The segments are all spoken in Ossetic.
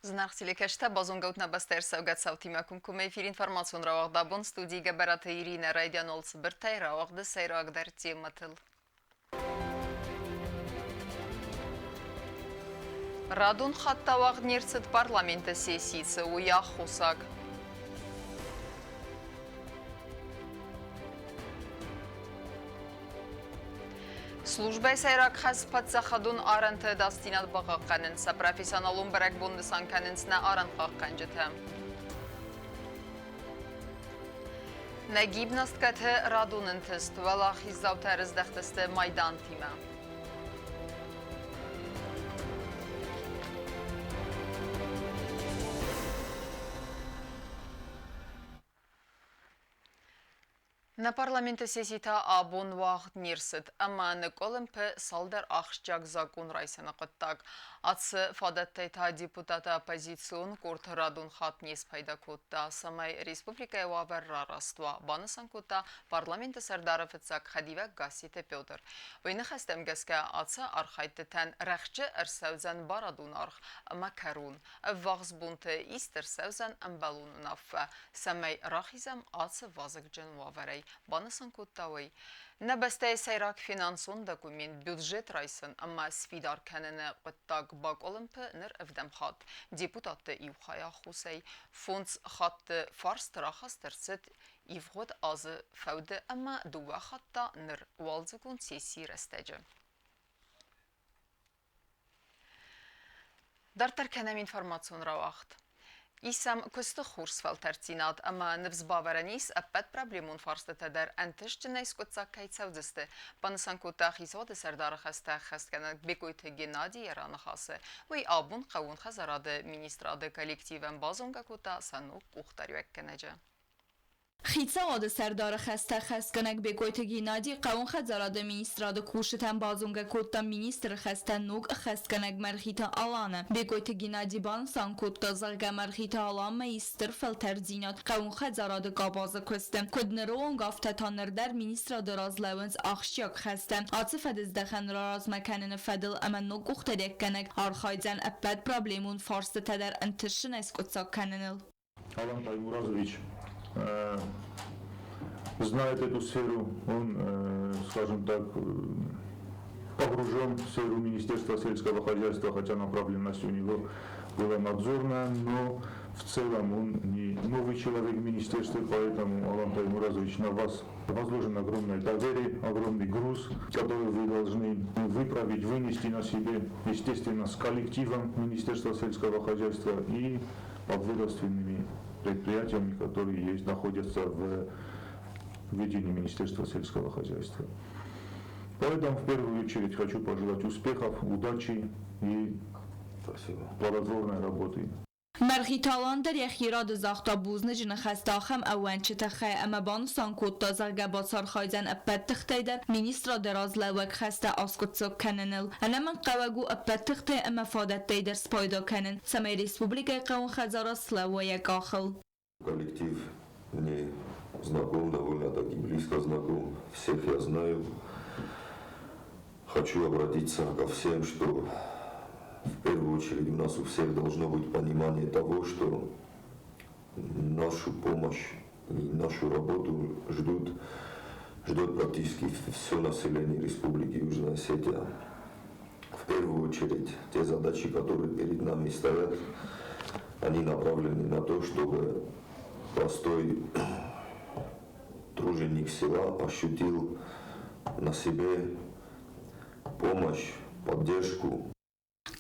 Зынаргъ телекӕсджытӕ, базонгӕут нӕ бӕстӕйы ӕрцӕугӕ цаутимӕ комкоммӕ эфир информацион рауагъд абон студийы Гӕбӕраты Иринӕ райдиан уал цыбыртӕй рауагъды сӕйрагдӕр темӕтыл. Радон хатт ауагъд не рцыд парламенты сессийы, уый аххосаг. Службӕйы сӕйраг хӕс паддзахадон арӕнты ӕдасдзинад бахъахъхъӕнын, сӕ профессионалон бӕрӕгбон нысан кӕнынц нӕ арӕнхъахъхъӕнджытӕ. Нӕ гимнасткӕты радон ӕнтыст уӕлахиздзаутӕ ӕрыздӕхтысты майдантимӕ. Нӕ парламенты сесси та абон уагъд не рцыд ӕмӕ ныкъуылымпы цалдӕр ахсджиаг закъон райсыны хъуыддаг. Ацы фадӕттӕй та депутаты оппозицион къорд радон хатт не спайда кодта, цӕмӕй республикӕйы уавӕр рараст уа, банысан кодта парламенты сӕрдары фыццаг хӕдивӕг Гасситы Петр. Уый ныхӕстӕм гӕсгӕ ацы архайдтытӕн рӕхджы ӕрцӕудзӕн барадон аргъ ӕмӕ кӕрон. Ӕввахс бонты ист ӕрцӕудзӕн ӕмбӕлон уынаффӕ, цӕмӕй рахизӕм ацы вазыгджын уавӕрӕй, банысан кодта уый. Нӕ бӕстӕйы сӕйраг финансон документ бюджет райсын ӕмӕ сфидар кӕныны хъуыддаг бакъуылымпы ныр ӕвдӕм хатт. Депутатты иу хай аххосӕй фондз хатты фарст рахаст ӕрцыд ивгъуыд азы фӕуды ӕмӕ дыууӕ хатт та ныр уалдзыгон сессийы рӕстӕджы. Дарддӕр кӕнӕм информацион рауагъд. Исӕм куысты хорз фӕлтӕрддзинад ӕмӕ ныфс бавӕрӕн ис, ӕппӕт проблемон фарстытӕ дӕр ӕнтыстджынӕй скъуыддзаг кӕй цӕудзысты, банысан кодта хицауады сӕрдары хӕстӕ ӕххӕстгӕнӕг Бекъойты Геннадий йӕ раныхасы. Уый абон хъӕууон хӕдзарады министрады коллективӕн базонгӕ кодта сӕ ног къухдариуӕггӕнӕджы. Хицауады сӕрдары хӕстӕ хӕсгӕнӕг Бекъойты Геннадий хъӕууон хӕдзарады министрады кусджытӕн базонгӕ кодта министры хӕстӕ ног ӕххӕстгӕнӕг Мӕргъиты Аланы. Бекъойты Геннадий банысан кодта, зӕгъгӕ, Мӕргъиты Аланмӕ ис стыр фӕлтӕрддзинад хъӕууон хӕдзарады къабазы куысты. Куыд ныры онг, афтӕ та ныр дӕр министрады раз лӕууынц ахсджиаг хӕстӕ. Ацы фӕдыздӕхӕн раразмӕ кӕныны фӕдыл ӕмӕ ног къухдариуӕггӕнӕг архайдзӕн ӕппӕт проблемон фарстытӕ дӕр ӕнтыстджынӕй скъуыддзаг кӕныныл. Алан Таймуразович знает эту сферу, он, скажем так, погружен в сферу Министерства сельского хозяйства, хотя направленность у него была надзорная, но в целом он не новый человек в министерстве, поэтому, Алан Таймуразович, на вас возложен огромное доверие, огромный груз, который вы должны выправить, вынести на себе, естественно, с коллективом Министерства сельского хозяйства и подведомственными предприятиями, которые есть, находятся в ведении Министерства сельского хозяйства. Поэтому в первую очередь хочу пожелать успехов, удачи и Спасибо. Плодотворной работы. Мӕргъиты Алан дӕр йӕхи рады загъта бузныджы ныхӕстӕ ахӕм ӕууӕнчы тыххӕй ӕмӕ банысан кодта, зӕгъгӕ, бацархайдзӕн ӕппӕт тыхтӕй дӕр министрады разлӕууӕг хӕстӕ аскъуыддзаг кӕныныл. Ӕнӕмӕнгхъӕуӕг у ӕппӕт тыхтӕй ӕмӕ фадӕттӕй дӕр спайда кӕнын, цӕмӕй республикӕйы хъӕуон хӕдзарад слӕууа йӕ къахыл. Коллектив мне знаком, довольно-таки близко знаком. Всех я знаю. Хочу обратиться ко всем, что в первую очередь у нас у всех должно быть понимание того, что нашу помощь и нашу работу ждут, ждет практически все население Республики Южная Осетия. В первую очередь те задачи, которые перед нами стоят, они направлены на то, чтобы простой труженик села ощутил на себе помощь, поддержку.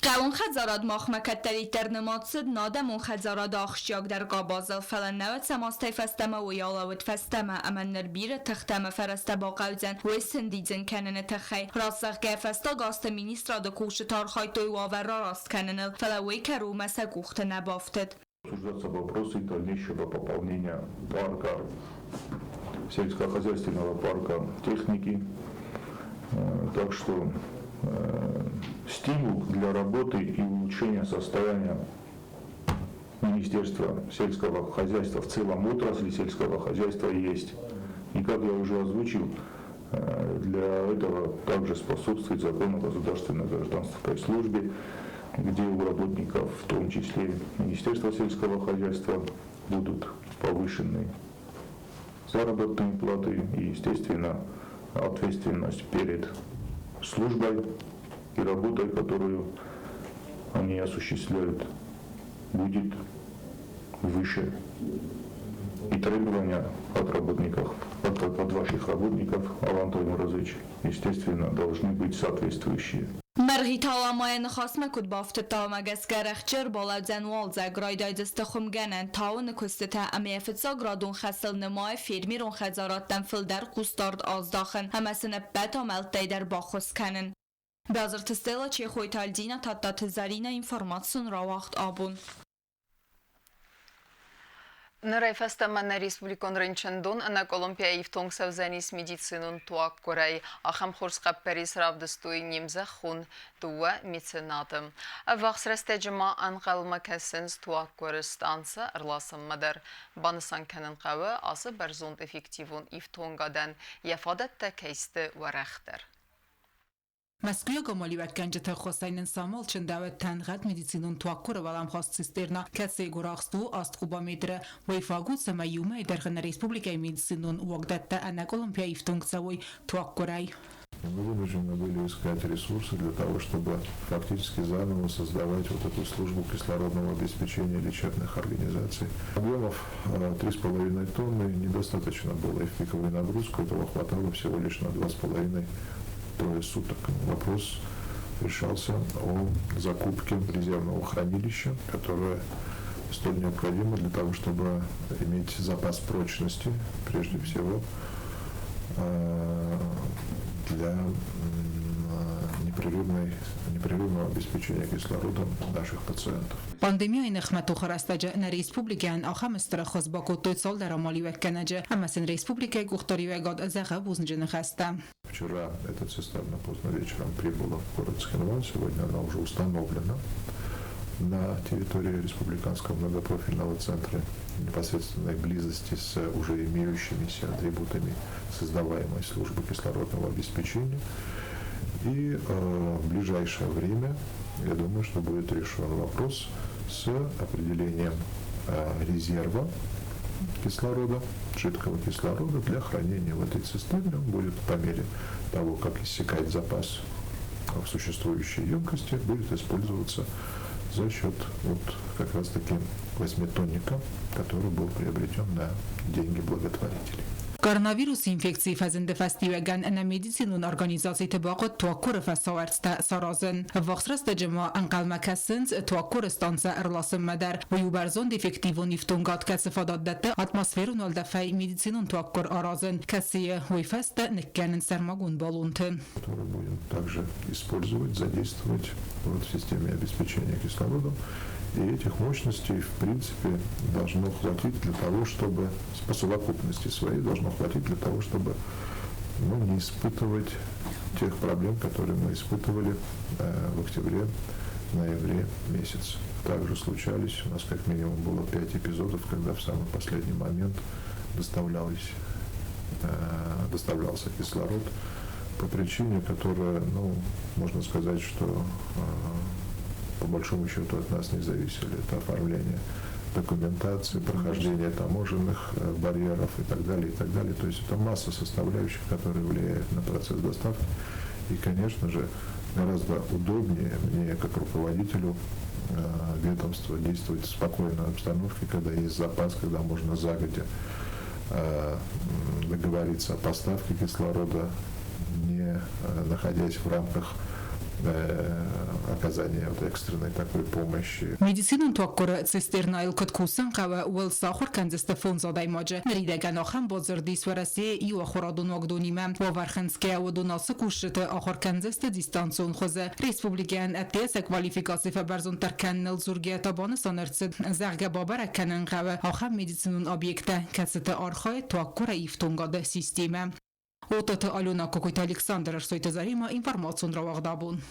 Хъӕууон хӕдзарад махмӕ кӕддӕриддӕр нымад цыд нӕ адӕмон хӕдзарады ахсджиагдӕр къабазыл, фӕлӕ нӕуӕдзӕм азтӕй фӕстӕмӕ уый алӕууыд фӕстӕмӕ ӕмӕ ныр бирӕ тыхтӕ ӕмӕ фӕрӕзтӕ бахъӕудзӕн уый сӕндидзын кӕныны тыххӕй. Раст зӕгъгӕ, фӕстаг азты министрады кусджытӕ архайдтой уавӕр рараст кӕныныл, фӕлӕ уый кӕронмӕ сӕ къухты нӕ бафтыд. Обсуждаться вопросы дальнейшего пополнения парка, сельскохозяйственного парка техники. Так что стимул для работы и улучшения состояния Министерства сельского хозяйства, в целом отрасли сельского хозяйства есть. И как я уже озвучил, для этого также способствует закон о государственной гражданской службе. где у работников, в том числе Министерства сельского хозяйства, будут повышены заработные платы и, естественно, ответственность перед службой и работой, которую они осуществляют, будет выше. И требования от работников, от ваших работников, Алан Таймуразович, естественно, должны быть соответствующие. Мӕргъиты Алан ма йӕ ныхасмӕ куыд бафтыдта, уымӕ гӕсгӕ рӕхджы ӕрбалӕудзӕн уалдзӕг, райдайдзысты хуымгӕнӕн, тауыны куыстытӕ ӕмӕ йӕ фыццаградон хӕсыл нымайы фермерон хӕдзарадтӕм фылдӕр хъусдард аздахын ӕмӕ сын ӕппӕт амӕлттӕй дӕр баххуыс кӕнын. Базырты Стелла, Чехойты Альдина, Тадтаты Зӕринӕ информацион рауагъд абон. Нырӕй фӕстӕмӕ нӕ республикон рынчындон ӕнӕкъуылымпыйӕ ифтонг цӕудзӕнис медицинон туаггуырӕй. Ахӕм хорз хъӕппӕрис равдыстой не мзӕххон дыууӕ меценаты. Ӕввахс рӕстӕджы ма ӕнхъӕлмӕ кӕсынц туаггуыры станцӕ ӕрласынмӕ дӕр. Банысан кӕнын хъӕуы, ацы бӕрзонд эффективон ифтонгадӕн йӕ фадӕттӕ кӕй сты уӕрӕхдӕр. Мӕскуыйаг амалиуӕггӕнджыты ӕххуысӕй нын самал чындӕуыд тӕнгъӕд медицинон туаггуыры уӕлӕмхас цистерна, кӕцыйы гуырахст у 8 кубометры. Уый фаг у, цӕмӕй иумӕйы дӕргъы нӕ республикӕйы медицинон уагдӕттӕ ӕнӕкъуылымпыйӕ ифтонг цӕуой туаггуырӕй. Мы вынуждены были искать ресурсы для того, чтобы фактически заново создавать вот эту службу кислородного обеспечения лечебных организаций. Объемов 3,5 тонны недостаточно было, и в пиковую нагрузку этого хватало всего лишь на 2,5-3 суток. Вопрос решался о закупке резервного хранилища, которое столь необходимо для того, чтобы иметь запас прочности, прежде всего, для непрерывного обеспечения кислородом наших пациентов. Пандемияйы ныхмӕ тохы рӕстӕджы нӕ республикӕйӕн ахӕм стыр ӕххуыс бакодтой цалдӕр амалиуӕггӕнӕджы ӕмӕ сын республикӕйы къухдариуӕгад зӕгъы бузныджы ныхӕстӕ. Вчера эта цистерна поздно вечером прибыла в город Цхинвал, сегодня она уже установлена на территории Республиканского многопрофильного центра в непосредственной близости с уже имеющимися атрибутами создаваемой службы кислородного обеспечения. И в ближайшее время, я думаю, что будет решен вопрос с определением резерва кислорода, жидкого кислорода для хранения в этой цистерне. Он будет по мере того, как иссякать запас в существующей емкости, будет использоваться за счет вот как раз-таки восьмитонника, который был приобретен на деньги благотворителей. Коронавирусы инфекцийы фӕзынды фӕстиуӕгӕн нӕ медицинон организациты бахъуыд туаггуыры фӕсауӕрцтӕ саразын. Ӕввахс рӕстӕджы ма ӕнхъӕлмӕ кӕсынц туаггуыры станцӕ ӕрласынмӕ дӕр. Уый у бӕрзонд эффективон ифтонгад, кӕцы фадат дӕтты атмосферон уӕлдӕфӕй медицинон туаггуыр аразын, кӕцыйы уый фӕстӕ ныккӕнынц сӕрмагонд баллонты. Который будем также использовать, задействовать вот в системе обеспечения кислородом. И этих мощностей, в принципе, должно хватить для того, чтобы, по совокупности своей, должно хватить для того, чтобы ну, не испытывать тех проблем, которые мы испытывали в октябре, ноябре месяце. Также случались, у нас как минимум было 5 эпизодов, когда в самый последний момент доставлялся кислород по причине, которая, ну, можно сказать, что по большому счету от нас не зависели. Это оформление документации, прохождение таможенных барьеров и так далее, и так далее. То есть это масса составляющих, которые влияют на процесс доставки. И, конечно же, гораздо удобнее мне, как руководителю ведомства, действовать в спокойной обстановке, когда есть запас, когда можно загодя договориться о поставке кислорода, не находясь в рамках оказания вот экстренной такой помощи. Медицинон туаггуыры цистернайыл куыд кусын хъӕуы, уыл сахуыр кӕндзысты фондз адӕймаджы. Ныридӕгӕн ахӕм бадзырд ис Уӕрӕсейы иу ахуырадон уагдонимӕ. Уавӕр хынцгӕ уыдон ацы кусджыты ахуыр кӕндзысты дистанцион хуызы. Республикӕйӕн ӕдде сӕ квалификаци фӕбӕрзонддӕр кӕныныл дзургӕ та банысан ӕрцыд, зӕгъгӕ, бабӕрӕг кӕнын хъӕуы ахӕм медицинон объекттӕ, кӕцыты архайы туаггуыры ифтонгады системӕ. Отаты Алена, Кокойты Александр, Ӕрсойты Заремӕ, информацион рауагъд абон.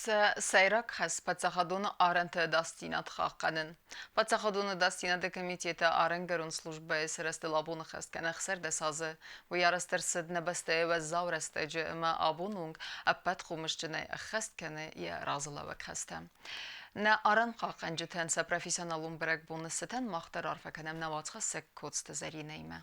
Сӕ сӕйраг хӕс паддзахадон арӕнты ӕдасдзинад хъахъхъӕнын. Паддзахадон ӕдасдзинады комитеты арӕнгӕрон службӕйы сырӕзтыл абоны хӕст кӕны 16 азы. Уый арӕзт ӕрцыд нӕ бӕстӕйы уӕззау рӕстӕджы ӕмӕ абон онг ӕппӕт хъомысджынӕй ӕххӕст кӕны йӕ разылӕууӕг хӕстӕ. Нӕ арӕнхъахъхъӕнджытӕн сӕ профессионалон бӕрӕгбоны цытӕн мах дӕр арфӕ кӕнӕм нӕ уацхӕссӕг Коцты Зӕринӕимӕ.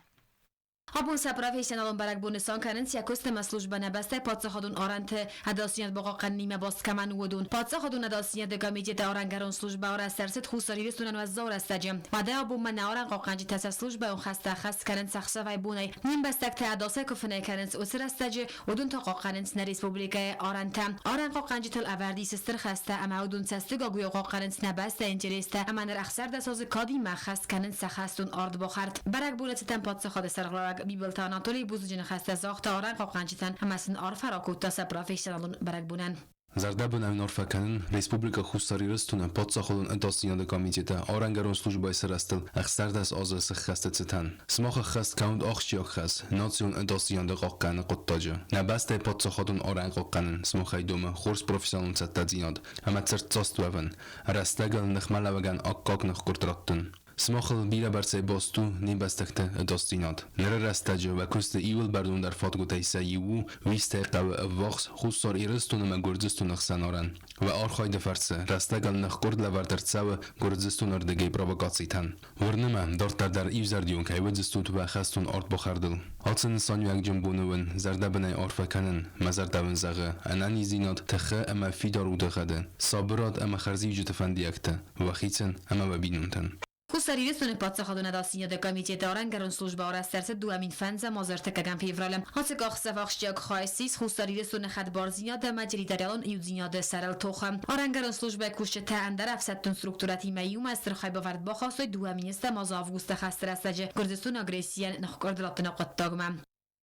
Абон сӕ профессионалон бӕрӕгбон нысан кӕнынц йӕ куыст ӕмӕ службӕ нӕ бӕстӕйы паддзахадон арӕнты ӕдасдзинад бахъахъхъӕнынимӕ баст кӕмӕн у, уыдон. Паддзахадон ӕдасдзинады комитеты арӕнгӕрон службӕ арӕзт ӕрцыд Хуссар Ирыстонӕн уӕззау рӕстӕджы. Уӕдӕ абонмӕ нӕ арӕнхъахъхъӕнджытӕ сӕ службӕйон хӕстӕ ӕххӕст кӕнынц ӕхсӕвӕй-бонӕй. Не мбӕстӕгтӕ ӕдасӕй куы фынӕй кӕнынц, уыцы рӕстӕджы уыдон та хъахъхъӕнынц нӕ республикӕйы арӕнтӕ. Арӕнхъахъхъӕнджытыл ӕвӕрд ис стыр хӕстӕ ӕмӕ уыдон цӕстыгагуыйау хъахъхъӕнынц нӕ бӕстӕйы интерестӕ ӕмӕ ныр 16 азы кадимӕ ӕххӕст кӕнынц сӕ хӕстон ардбахӕрд. Бӕрӕгбоны цытӕн паддзахады сӕргълӕууӕг Бибылты Анатолий бузныджы ныхӕстӕ загъта арӕнхъахъхъӕнджытӕн ӕмӕ сын арфӕ ракодта сӕ профессионалон бӕрӕгбонӕн. Зӕрдӕбынӕй арфӕ кӕнын Республикӕ Хуссар Ирыстоны Паддзахадон ӕдасдзинады комитеты арӕнгӕрон службӕйы сырӕзтыл 16 азы сыххӕсты цытӕн. Сымах ӕххӕст кӕнут ахсджиаг хӕс национ ӕдасдзинады хъахъхъӕныны хъуыддаджы. Нӕ бӕстӕйы паддзахадон арӕн хъахъхъӕнын сымахӕй домы хорз профессионалон цӕттӕдзинад ӕмӕ цырддзаст уӕвын, рӕстӕгыл ныхмӕлӕуӕгӕн аккаг ныхкъуырд раттын. Сымахыл бирӕбӕрцӕй баст у не мбӕстӕгты ӕдасдзинад. Ныры рӕстӕджы уӕ куысты иууыл бӕрнондӕр фадгуытӕй сӕ иу у Уистӕй хъӕуы ӕввахс Хуссар Ирыстон ӕмӕ Гуырдзыстоны хсӕн арӕн. Уӕ архайды фӕрцы рӕстӕгӕн ныхкъуырд лӕвӕрд ӕрцӕуы Гуырдзыстоны рдыгӕй провокацитӕн. Уырны мӕ, дарддӕр дӕр иузӕрдион кӕй уыдзыстут уӕ хӕстон ардбахӕрдыл. Ацы нысаниуӕгджын боны уын зӕрдӕбынӕй арфӕ кӕнын, мӕ зӕрдӕ уын зӕгъы ӕнӕниздзинад, тыхы ӕмӕ фидар удыгъӕды, сабырад ӕмӕ хӕрзиуджыты фӕндиӕгтӕ уӕхицӕн ӕмӕ уӕ бинонтӕн. Хуссар Ирыстоны паддзахадон ӕдасдзинады комитеты арӕнгӕрон службӕ арӕзт ӕрцыд 2005 азы ӕртыккӕгӕм февралы. Ацы къахдзӕф ахсджиаг хай ссис Хуссар Ирыстоны хӕдбардзинады ӕмӕ территориалон иудзинады сӕрыл тохы. Арӕнгӕрон службӕйы кусджытӕ ӕндӕр ӕфсӕддон структурӕтимӕ иумӕ стыр хайбавӕрд бахастой 2007 азы августы хӕсты рӕстӕджы Гуырдзыстоны агрессийӕн ныхкъуырд раттыны хъуыддагмӕ.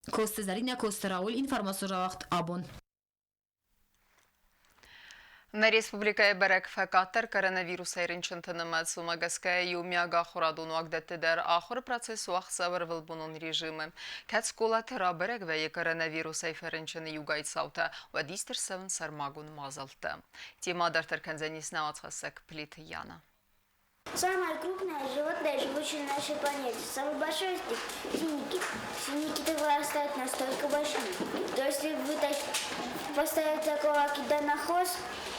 Косты Зӕринӕ, Косты Рауль, информацион рауагъд абон. Нӕ республикӕйы бӕрӕг фӕкъаддӕр коронавирусӕй рынчынты нымӕц, уымӕ гӕсгӕ иумиагахуырадон уагдӕтты дӕр ахуыры процесс уагъд цӕуы ӕрвылбонон режимы. Кӕд скъолаты рабӕрӕг вӕййы коронавирусӕй фӕрынчыны иугай цаутӕ, уӕд ист ӕрцӕуынц сӕрмагонд мадзӕлттӕ. Темӕ дарддӕр кӕндзӕнис нӕ уацхӕссӕг Плиты Яна. Самое крупное животное, живущее на нашей планете. Самый большой из них – синий кит. Синие киты вырастают настолько большими, что если вытащить, поставить такого кита на хвост,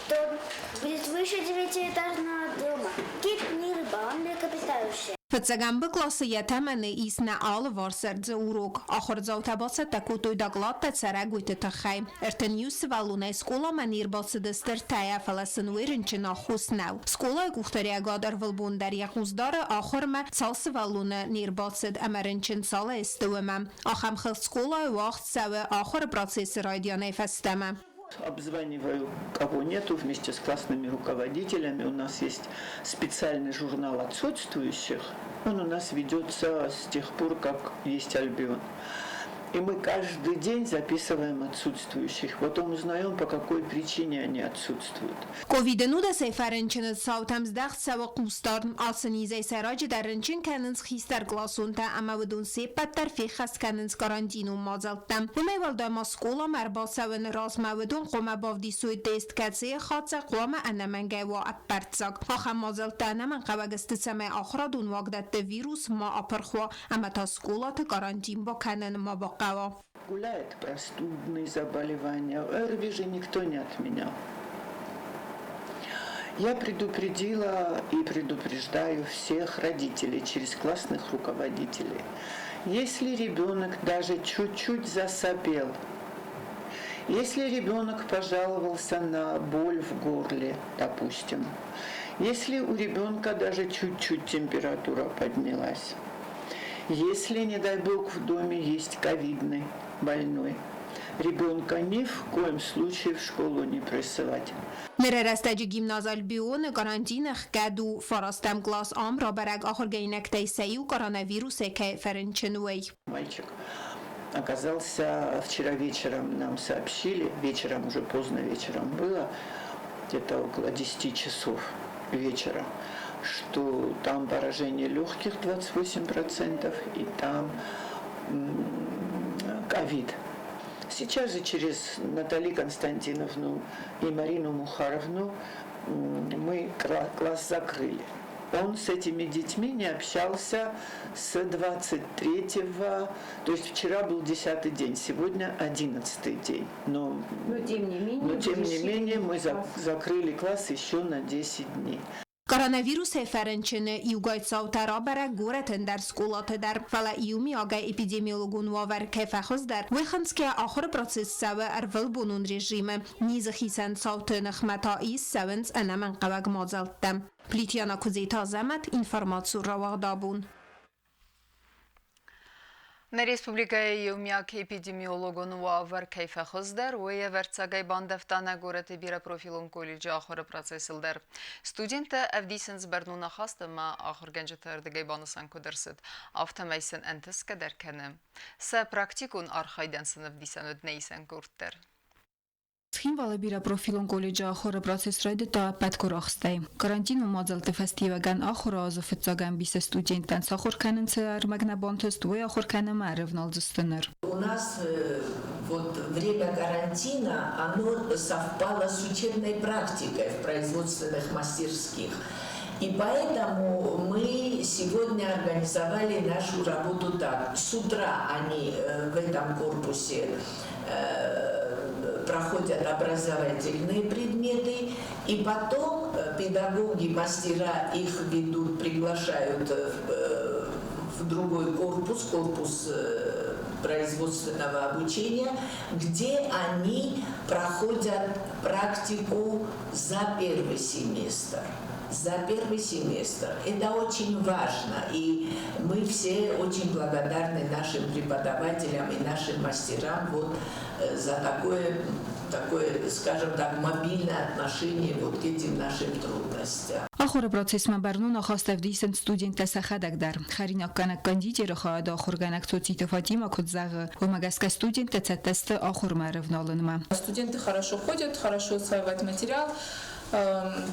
то он будет выше девятиэтажного дома. Кит не рыба, он млекопитающее. Фыццӕгӕм къласы йӕ тӕмӕны ис нӕ алыварс ӕрдзы урок. Ахуырдзаутӕ бацӕттӕ кодтой докладтӕ цӕрӕгойты тыххӕй. 31 сывӕллонӕй скъоламӕ не рбацыдысты ӕртӕйӕ, фӕлӕ сын уый рынчын аххос нӕу. Скъолайы къухдариӕгад ӕрвылбон дӕр йӕ хъус дары ахуырмӕ, цал сывӕллоны не рбацыд ӕмӕ рынчын цалӕй сты, уымӕ. Ахӕм хыгъд скъолайы уагъд цӕуы ахуыры процессы райдианӕй фӕстӕмӕ. Обзваниваю, кого нету, вместе с классными руководителями. У нас есть специальный журнал отсутствующих. Он у нас ведется с тех пор, как есть Альбион. И мы каждый день записываем отсутствующих. Потом узнаем, по какой причине они отсутствуют. Ковиды нудӕсӕй фӕрынчыны цаутӕм здӕхт цӕуы хъусдард. Ацы низӕй сӕйраджыдӕр рынчын кӕнынц хистӕркъласонтӕ ӕмӕ уыдон се ппӕт дӕр феххӕст кӕнынц карантинон мадзӕлттӕ. Уымӕй уӕлдай ма скъоламӕ ӕрбацӕуыны размӕ уыдон хъуамӕ бавдисой тест, кӕцыйы хатдзӕг хъуамӕ ӕнӕмӕнгӕй уа ӕппӕрццаг. Ахӕм мадзӕлттӕ ӕнӕмӕнгхъӕуӕг сты, цӕмӕй ахуырадон уагдӕтты вирус ма апырх уа ӕмӕ та скъолаты карантин бакӕнын ма бахъӕуа. Гуляет простудные заболевания. ОРВИ же никто не отменял. Я предупредила и предупреждаю всех родителей через классных руководителей. Если ребенок даже чуть-чуть засопел, если ребенок пожаловался на боль в горле, допустим, если у ребенка даже чуть-чуть температура поднялась, если, не дай бог, в доме есть ковидный больной, ребенка ни в коем случае в школу не присылать. Ныры рӕстӕджы гимназ Альбионы карантин ӕхгӕд у фарастӕм кълас ам рабӕрӕг ахуыргӕнинӕгтӕй сӕ иу коронавирусӕй кӕй фӕрынчын, уый. Мальчик оказался вчера вечером, нам сообщили, вечером уже поздно вечером было, где-то около 10 часов вечера, что там поражение легких 28% и там ковид. Сейчас же через Наталью Константиновну и Марину Мухаровну мы класс закрыли. Он с этими детьми не общался с 23-го, то есть вчера был 10-й день, сегодня 11-й день. Но тем Но тем не менее мы закрыли класс еще на 10 дней. Коронавирусӕй фӕрынчыны иугай цаутӕ рабӕрӕг горӕты ӕндӕр скъолаты дӕр, фӕлӕ иумиагӕй эпидемиологон уавӕр кӕй фӕхуыздӕр, уый хынцгӕйӕ ахуыры процесс цӕуы ӕрвылбонон режимы. Низы хицӕн цауты ныхмӕ та ист цӕуынц ӕнӕмӕнгхъӕуӕг мадзӕлттӕ. Плиты Куыдзеты Азӕмӕт, информацион рауагъд «Абон». Нӕ республикӕйы иумиаг эпидемиологон уавӕр кӕй фӕхуыздӕр, уый ӕвӕрццагӕй бандӕвта нӕ горӕты бирӕпрофилон колледжы ахуыры процессыл дӕр. Студенттӕ ӕвдисынц бӕрнон ахаст ӕмӕ ахуыргӕнджыты ӕрдыгӕй банысан куыд ӕрцыд, афтӕмӕй сын ӕнтысгӕ дӕр кӕны. Сӕ практикон архайдӕн сын ӕвдисӕн уыд нӕ исӕн къорд дӕр. Цхинвалы бирӕпрофилон колледжы ахуыры процесс райдыдта ӕппӕт гуырахстӕй. Карантинон мадзӕлтты фӕстиуӕгӕн ахуыры азы фыццаг ӕмбисы студенттӕн сахуыр кӕнын цы ӕрмӕг нӕ бантыст, уый ахуыр кӕнынмӕ ӕрӕвналдзысты ныр. У нас вот время карантина, оно совпало с учебной практикой в производственных мастерских. И поэтому мы сегодня организовали нашу работу так. С утра они в этом корпусе проходят образовательные предметы, и потом педагоги, мастера их ведут, приглашают в другой корпус, корпус производственного обучения, где они проходят практику за первый семестр. За первый семестр. Это очень важно. И мы все очень благодарны нашим преподавателям и нашим мастерам вот за такое, скажем так, мобильное отношение вот к этим нашим трудностям. Ахуыры процессмӕ бӕрнон ахаст ӕвдисынц студенттӕ сӕхӕдӕг дӕр. Хӕринаггӕнӕг кондитеры хайады ахуыргӕнӕг Цоциты Фатима куыд зӕгъы, уымӕ гӕсгӕ студенттӕ цӕттӕ сты ахуырмӕ ӕрӕвналынмӕ. Студенты хорошо ходят, хорошо усваивают материал,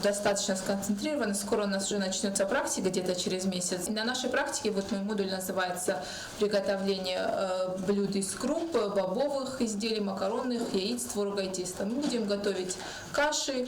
достаточно сконцентрированы. Скоро у нас уже начнется практика, где-то через месяц. На нашей практике, вот мой модуль называется «Приготовление блюд из круп, бобовых изделий, макаронных, яиц, творога и теста». Мы будем готовить каши,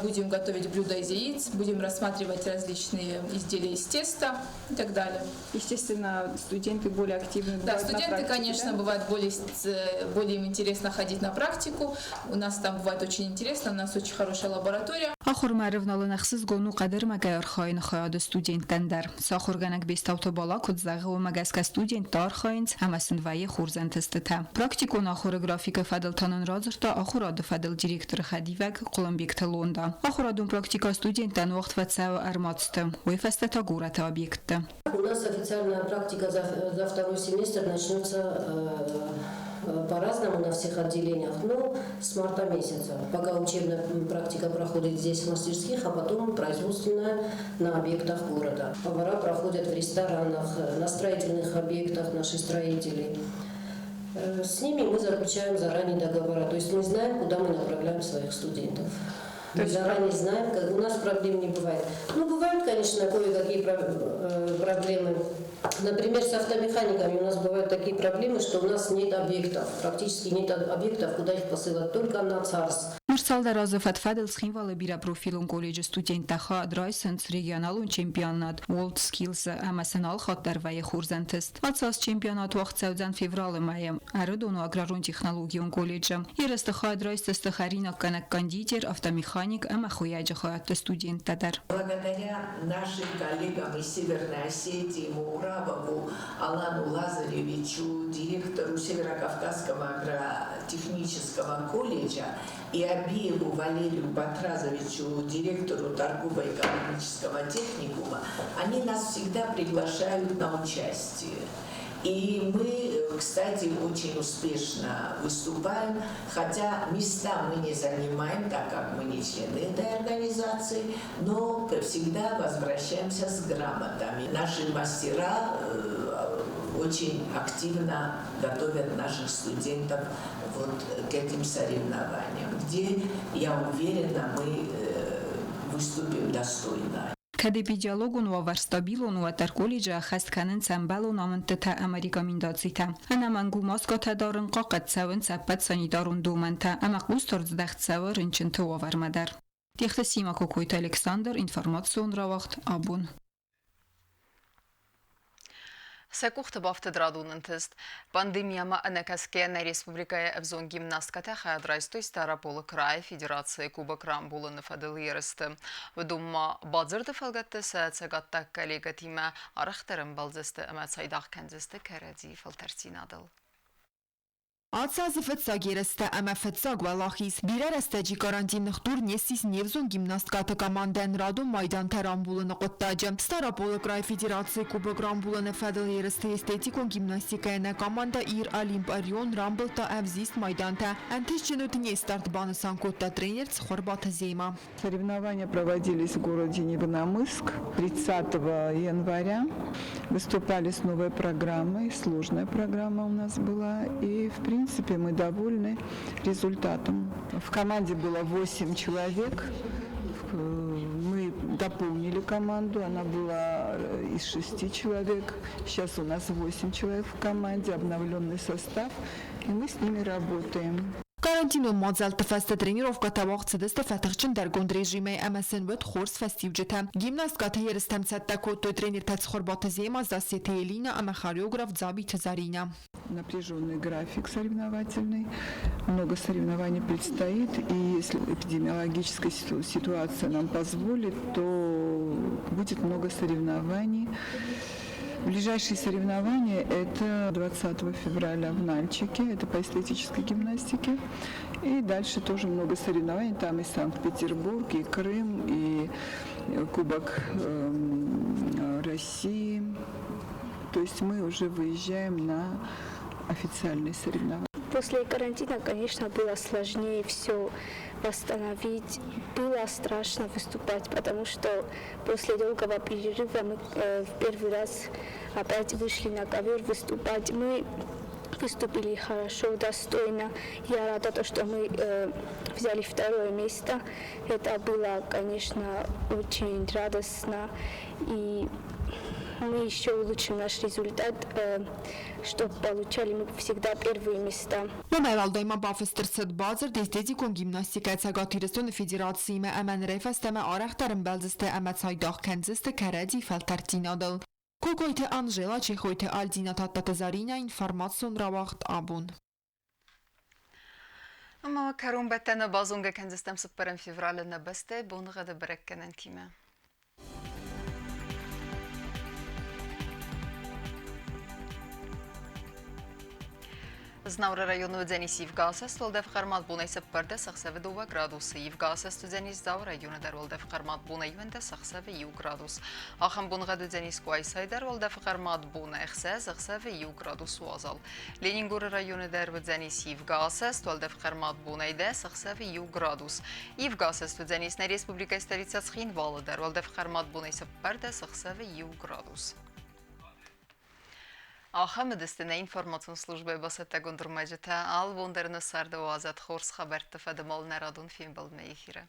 будем готовить блюда из яиц, будем рассматривать различные изделия из теста и так далее. Естественно, студенты более активны Да, студенты, практике, конечно, да? бывает более им интересно ходить на практику. У нас там бывает очень интересно, у нас очень хорошая лаборатория. Ахуырмӕ ӕрӕвналын ӕхсызгон у хъӕдӕрмӕгӕй архайыны хайады студенттӕн дӕр. Сӕ ахуыргӕнӕг Бестауты Бала куыд зӕгъы, уымӕ гӕсгӕ студенттӕ архайынц ӕмӕ сын вӕййы хорз ӕнтыстытӕ. Практикон ахуыры графикы фӕдыл та нын радзырдта ахуырады фӕдыл директоры хӕдивӕг Хъуылымбегты Лонда. Ахуырадон практикӕ студенттӕн уагъд фӕцӕуы ӕрмадзты, уый фӕстӕ та горӕты объектты. У нас официальная практика за второй семестр начнется по-разному на всех отделениях, но с марта месяца. Пока учебная практика проходит здесь, в мастерских, а потом производственная на объектах города. Повара проходят в ресторанах, на строительных объектах наши строители. С ними мы заключаем заранее договора, то есть мы знаем, куда мы направляем своих студентов. Мы заранее знаем, как у нас проблем не бывает. Ну, бывают, конечно, кое-какие проблемы. Например, с автомеханиками у нас бывают такие проблемы, что у нас нет объектов, практически нет объектов, куда их посылать, только на ЦАРС. Ныр цалдӕр азы фӕд-фӕдыл Цхинвалы бирӕпрофилон колледжы студенттӕ хайад райсынц регионалон чемпионат World Skills ӕмӕ сын алхатт дӕр вӕййы хорз ӕнтыст. Ацы аз чемпионат уагъд цӕудзӕн февралы мӕйы Ӕрыдоны аграрон технологион колледжы. Ерысты хайад райсдзысты хӕринаггӕнӕг кондитер, автомеханик ӕмӕ хуыйӕджы хайадты студенттӕ дӕр. Благодаря нашим коллегам из Северной Осетии, Муравову Алану Лазаревичу, директору Северокавказского агротехнического колледжа, и Абиеву Валерию Батразовичу, директору торгово-экономического техникума, они нас всегда приглашают на участие. И мы, кстати, очень успешно выступаем, хотя места мы не занимаем, так как мы не члены этой организации, но всегда возвращаемся с грамотами. Наши мастера очень активно готовят наших студентов вот к этим соревнованиям, где, я уверена, мы выступим достойно. Кӕд эпидемиологон уавӕр стабилон у, уӕддӕр колледжы ӕххӕст кӕнынц ӕмбӕлон амындтытӕ ӕмӕ рекомендацитӕ. Ӕнӕмӕнг у маскӕтӕ дарын, хъахъхъӕд цӕуынц ӕппӕт санитарон домӕнтӕ ӕмӕ хъусдард здӕхт цӕуы рынчынты уавӕрмӕ дӕр. Тъехты Сима, Кокойты Александр, информацион рауагъд «Абон». Сӕ къухты бафтыд радон ӕнтыст. Пандемиямӕ ӕнӕкӕсгӕйӕ нӕ республикӕйы ӕвзонг гимнасткӕтӕ хайад райстой Стъараполы крайы Федерацийы Кубок рамбулыны фӕдыл ерысты. Уыдон ма бадзырды фӕлгӕтты сӕ цӕгаттаг коллегӕтимӕ арӕхдӕр ӕмбӕлдзысты ӕмӕ цайдагъ кӕндзысты кӕрӕдзийы фӕлтӕрддзинадыл. Ацы азы фыццаг ерыстӕ ӕмӕ фыццаг уӕлахиз. Бирӕ рӕстӕджы карантин ныхдур не ссис не взонг гимнасткӕты командӕйӕн радон майдантӕ рамбулыны хъуыддаджы. Стъараполы крайы Федерацийы Кубок рамбулыны фӕдыл ерысты эстетикон гимнастикӕйӕ нӕ командӕ Ир Олимп Орион рамбылдта ӕвзист майдантӕ. Ӕнтыстджын уыд не старт, банысан кодта тренер Цхуырбаты Зема. Соревнования проводились в городе Невинномысск 30 января. Выступали с новой программой, сложная программа у нас была. И, в принципе, мы довольны результатом. В команде было 8 человек. Мы дополнили команду, она была из 6 человек. Сейчас у нас 8 человек в команде, обновленный состав, и мы с ними работаем. Карантинон мадзӕлтты фӕстӕ тренировкӕтӕ уагъд цыдысты фӕтыхджындӕргонд режимӕй ӕмӕ сын уыд хорз фӕстиуджытӕ. Гимнасткӕтӕ ерыстӕм цӕттӕ кодтой тренертӕ Цхуырбаты Зема, Зассеты Элинӕ ӕмӕ хореограф Дзабиты Заринӕ. Напряженный график соревновательный, много соревнований предстоит, и если эпидемиологическая ситуация нам позволит, то будет много соревнований. Ближайшие соревнования – это 20 февраля в Нальчике, это по эстетической гимнастике. И дальше тоже много соревнований, там и Санкт-Петербург, и Крым, и Кубок России. То есть мы уже выезжаем на официальные соревнования. После карантина, конечно, было сложнее все восстановить. Было страшно выступать, потому что после долгого перерыва мы в первый раз опять вышли на ковер выступать. Мы выступили хорошо, достойно. Я рада, то, что мы взяли второе место. Это было, конечно, очень радостно. И мы еще улучшим наш результат, чтобы получали мы всегда первые места. Уымӕй уӕлдай ма бафыст ӕрцыд бадзырд эстетикон гимнастикӕ Цӕгат Ирыстоны Федерациимӕ ӕмӕ нырӕй фӕстӕмӕ арӕхдӕр ӕмбӕлдзысты ӕмӕ цайдагъ кӕндзысты кӕрӕдзи фӕлтӕрддзинадыл. Кокойты Анжела, Чехойты Альдина, Тадтаты Заринӕ, информацион рауагъд абон. Ӕмӕ кӕронбӕттӕны базонгӕ кӕндзыстӕм цыппӕрӕм февралы нӕ бӕстӕйы боныгъӕды бӕрӕггӕнӕнтимӕ. Знауыры районы уыдзӕнис ивгӕ асӕст уӕлдӕф хъӕрмад бонӕй 14 ӕхсӕвы 2 градусы. Ивгӕ асӕст уыдзӕнис Дзауы районы дӕр уӕлдӕф хъӕрмад бонӕй 11 ӕхсӕвы 1 градус. Ахӕм боныгъӕд уыдзӕнис Къуайсайы дӕр уӕлдӕфы хъӕрмад бонӕй 6 ӕхсӕвы 1 градус уазал. Ленингоры районы дӕр уыдзӕнис ивгӕ асӕст уӕлдӕф хъӕрмад бонӕй 10 ӕхсӕвы 1 градус. Ивгӕ асӕст уыдзӕнис нӕ республикӕйы столицӕ Цхинвалы дӕр уӕлдӕф хъӕрмад бонӕй 14 ӕхсӕвы 1 градус. Ахӕм уыдысты нӕ информацион службӕйы бацӕттӕгонд ӕрмӕджытӕ. Алы бон дӕр нӕ царды уадзӕд хорз хабӕртты фӕдыл нӕ радон фембӕлдмӕ эфиры.